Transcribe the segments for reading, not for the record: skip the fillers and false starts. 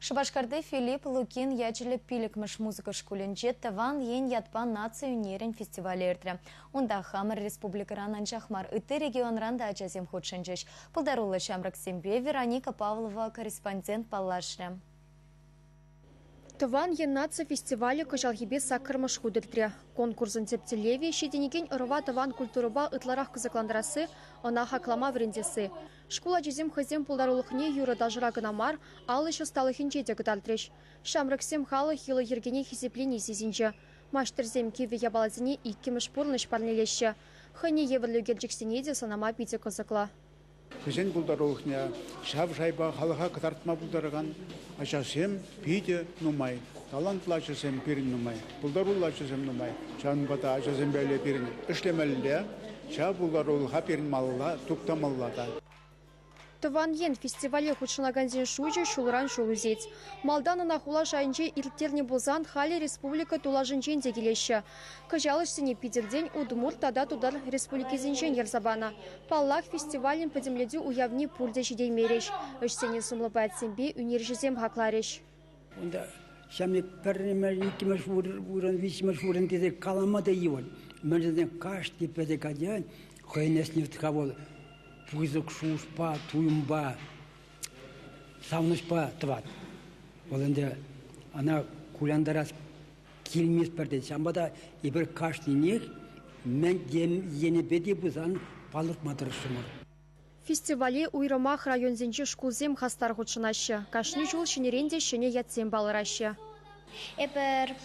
Шупашкарти Филипп Лукин ячӗллӗ 5-мӗш музыка шкулӗнче «Тӑван ен» ятпа наци ӳнерӗн фестивалӗ иртрӗ. Унта хамӑр республикӑран анчах мар, ытти регионран та ачасем хутшӑнчӗҫ. Пултаруллӑ ҫамрӑксемпе Вероника Павлова корреспондент паллашрӗ. Тӑван ен наци фестивалӗ кӑҫалхипе 8-мӗш хут иртрӗ. Конкурсӑн тӗп тӗллевӗ – ҫитӗнекен ӑрӑва тӑван культурӑпа ытларах кӑсӑклантарасси, ӑна хаклама вӗрентесси. Шкул ачисем хӑйсен пултарулӑхне юрӑ-ташӑра кӑна мар, ал ӗҫ ӑсталӑхӗнче те кӑтартрӗҫ. Ҫамрӑксем халӑх йӑли-йӗркине хисеплени сисӗнчӗ. Маҫтӑрсем кивӗ япаласене иккӗмӗш пурнӑҫ парнелеҫҫӗ. Хӑйне евӗрлӗ ӳкерчӗксене те сӑнама питӗ кӑсӑклӑ. Хӑйсен пултарулӑхне ҫав шайпа халӑха кӑтартма пултаракан ачасем питӗ нумай. Талантлӑ ачасем пирӗн нумай, пултаруллӑ ачасем нумай. Ҫавӑнпа та ачасемпе пирӗн ӗҫлемелле, ҫав пултарулӑха пирӗн малалла туптамалла та. Тӑван ен фестивале хутшӑнакансен шучӗ ҫулран ҫул ӳсет. Малтан ӑна хула шайӗнче ирттернӗ пулсан халӗ республика тулашӗнчен те килеҫҫӗ. Кӑҫал ӗҫсене Питӗртен, Удмурт тата Тутар республикисенчен ярса панӑ. Паллах, фестивалӗн пӗтӗмлетӳ уявне пурте ҫитеймерӗҫ. Ӗҫсене сумлӑ поэтсемпе ӳнерҫӗсем хакларӗҫ. Унта ҫамрӑк пӗрремӗш, иккӗмӗш вырӑн, виҫҫӗмӗш вырӑн тесе калама та йывӑр. Мӗншӗн тесен кашни пӗчӗк ача хӑйӗн ӗҫне вӑл пысӑк шухӑшпа, туйӑмпа, савӑнӑҫпа тӑвать. Вӑл ӗнтӗ ӑна кулянтарас килместпӗр тет. Ҫавӑнпа та эпир кашнинех мӗн енӗпе те пулсан палӑртма тӑрӑшрӑмӑр. Фестивале уйрӑмах районсенчи шкулсем хастар хутшӑнаҫҫӗ. Кашни ҫул ҫӗнӗрен те ҫӗнӗ ятсем палӑраҫҫӗ. Эпир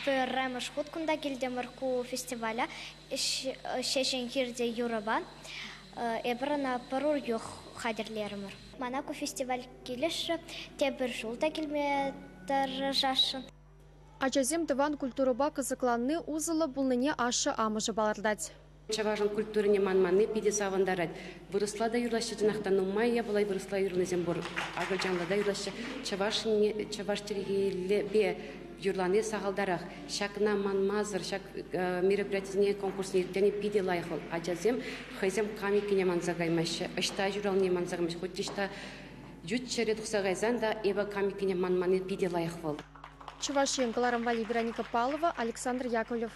пӗрремӗш хут кунта килтӗмӗр ку фестивале. Ҫеҫен хирте юрӑпа эпир ӑна пӗр уйӑх хатӗрлерӗмӗр. Мана ку фестиваль килӗшрӗ, тепӗр ҫул та килме тӑрӑшасшӑн. Ачасем тӑван культурӑпа кӑсӑкланни усӑллӑ пулнине ашшӗ-амӑшӗ палӑртать. Чӑвашӑн культурине манманни питӗ савӑнтарать. Вырӑсла та юрлаҫҫӗ, чӑнах та нумай япала вырӑсла юрланисем пур, акӑлчанла та юрлаҫҫӗ. Чӑваш, чӑваш чӗлхипе юрлани сахалтарах. Ҫакна манмасӑр ҫак мероприятисене, конкурсне ирттерни питӗ лайӑх вӑл. Ачасем хӑйсем кам иккенне манса каймаҫҫӗ, ӑҫта ҫуралнине манса каймаҫҫӗ, хоть ӑҫта ют ҫӗре тухса кайсан та эпӗ кам иккенне манманни питӗ лайӑх вӑл. Чӑваш Ен кӑларӑм валли Вероника Павлова, Александр Яковлев.